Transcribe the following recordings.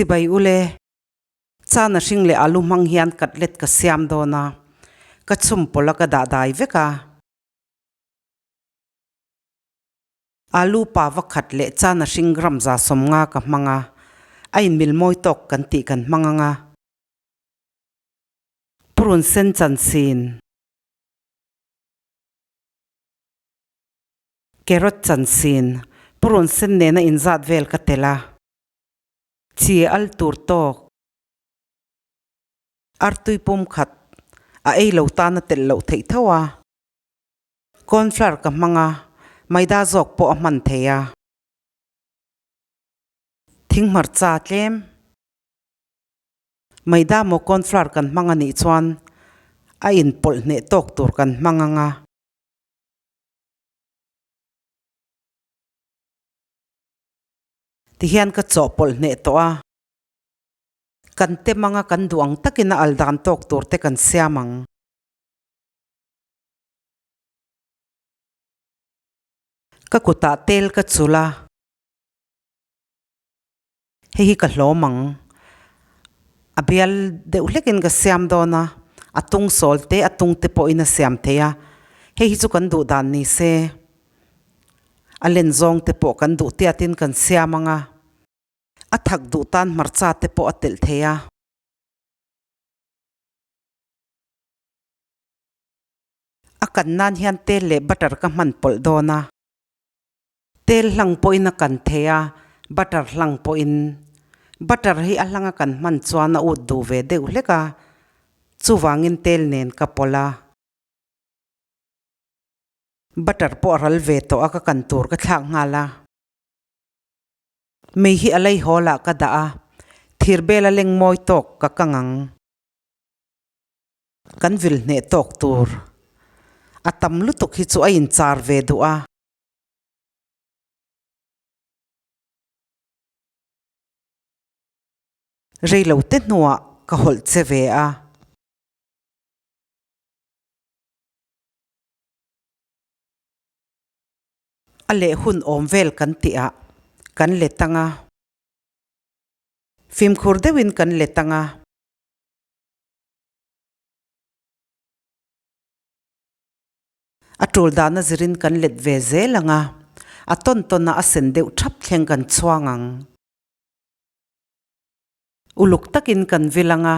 Chibai ule, chana hring leh alu hmang hian cutlet ka siam dawn a, ka chhum pawlh a ka dah dai vek a. Alu pa va khat leh chana hring gram 150 ka hmang a, a inmil mawi tawk kan tih kan hmang ang a. Purun sen chansin. Carrot chansin. Purun sen nena inzat vel ka tel a. Chi al tur tawk. Artui pum khat a ei lo tan a telh loh theih tho a. Cornflour ka hmang a, maida zawk pawh a hman thei a. Thinghmarcha tlem. Maida maw cornflour kan hmang a nih chuan a inpawlh hneh tawk tur kan hmang ang a. Tihian ka chawhpawlh hneh tawh a. Kan tem anga kan duh ang takin a al dan tawk tur te kan siam ang. Ka kutah tel ka chul a. Hei hi ka hlawm ang. A bial deuh hlekin ka siam dawn a, a tung sawl te a tung te pawhin a siam thei a. Hei hi chu kan duh dan ni se. A len zawng te pawh kan duh tiatin kan siam ang a. A thak duh tan hmarcha te pawh a telh thei a. A kan nan hian tel leh butter ka hman pawlh dawn a. Tel hlang pawhin a kan thei a, butter hlang pawhin. Butter hi a hlanga kan hman chuan a ut duh ve deuh hlek a, chuvangin tel nen ka pawlh a. Butter pawh a ral ve tawh a ka kan tur ka thlak nghal a. Mei hi a lei hawl ah ka dah a, thir bel a leng mawi tawk ka kang ang. Kan vil hneh tawk tur. A tam lutuk hi chu a inchar ve duh a. Reilo te hnuah ka hawlh che ve a. A leh hun awm vel kan tih ah kan let ang a. Fimkhur deuhin kan let ang a. A tul dahna zirin kan let ve zel ang a, a tawn tawn a a sen deuh thap thleng kan chhuang ang. Uluk takin kan vil ang a,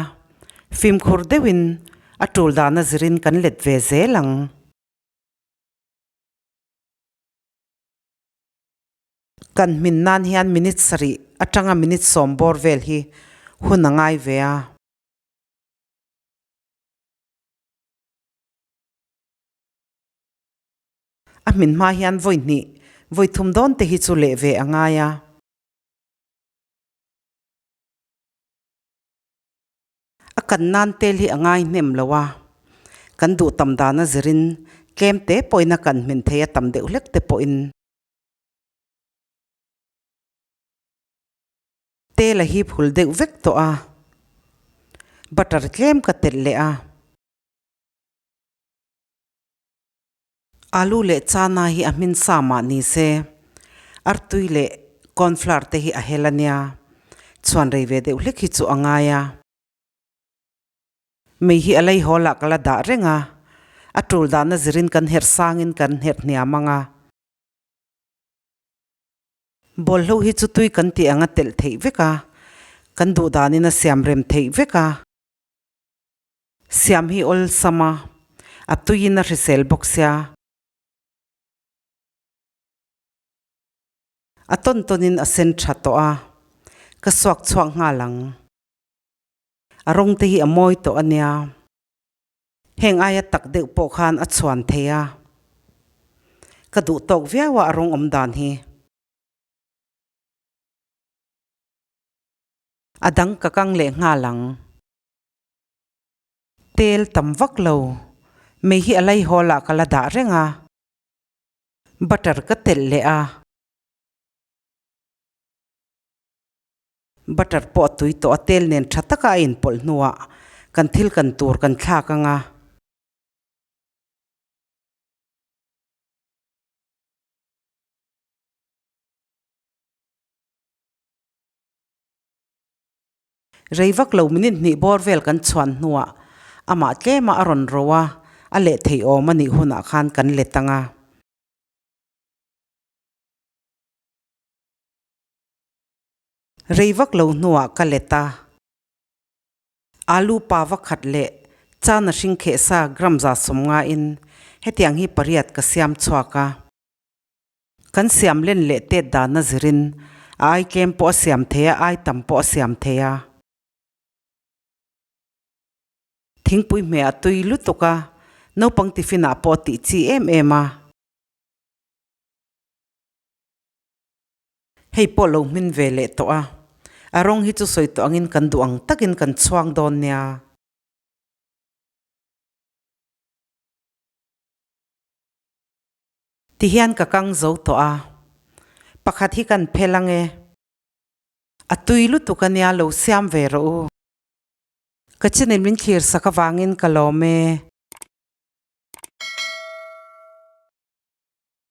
fimkhur deuhin a tul dahna zirin kan let ve zel ang. Kan hmin nan hian minute sarih atanga minute sawm bawr vel hi hun a ngai ve a. A hmin hma hian vawi hnih, vawi thum dawn te hi chu leh ve a ngai a. A kan nan tel hi a ngai hnem lo a, kan duh tam dana zirin tlem te pawhin a kan hmin thei a tam deuh hlek te pawhin. Tel a hip hul deuh vek tawh a, butter tlem ka telh leh a. Alu leh chana hi a hmin sa mah ni se, artui leh cornflour te hi a hel a nia, chhuan rei ve deuh hlek hi chu a ngai a. Mei hi a lei hawl ah ka la dah reng a, a tul dahna zirin kan herh sangin kan herh hniam ang a. Bawlhlo hi chu tui kan tih ang a telh theih vek a, kan duh danin a siam rem theih vek a. Siam hi awlsam a, a tuiin a hrisel bawk sia. A tawn tawnin a sen tha tawh a, ka suak chhuak nghal ang. A rawng te hi a mawi tawh a nia. Heng aia tak deuh pawh khan a chhuan thei a. Ka duh tawk viau a a rawng awm dan hi. A dang ka kang leh nghal ang. Tel tam vak lo. Mei hi a lei hawl ah ka la dah reng a. Butter ka telh leh a. Butter pawh a tui tawh a, tel nen tha taka a inpawlh hnuah kan thil kan tur kan thlak ang a. Rei vak lo minute hnih bawr vel kan chhuan hnuah amah tlema a rawn ro a, a leh thei awm a nih hunah khan kan let ang a. Rei vak lo hnuah ka let a. Alu pa va khat leh chana hring kheh sa gram 150 in hetiang hi pariat ka siam chhuak a. Kan siam len leh tet dan a zirin a ai tlem pawh a siam thei a, ai tam pawh a siam thei a. Thingpui hmeh a tui lutuk a, naupang tiffin ah pawh a tih chi em em a. Hei pawh lo hmin ve leh tawh a, a rawng hi chu sawi tawh angin kan duh ang takin kan chhuang dawn nia. Ti hian ka kang zo tawh a, pakhat hi kan phel ang e. A tui lutuk a nia lo siam ve rawh u. Ka channel min thlir sak avangin ka lawm e.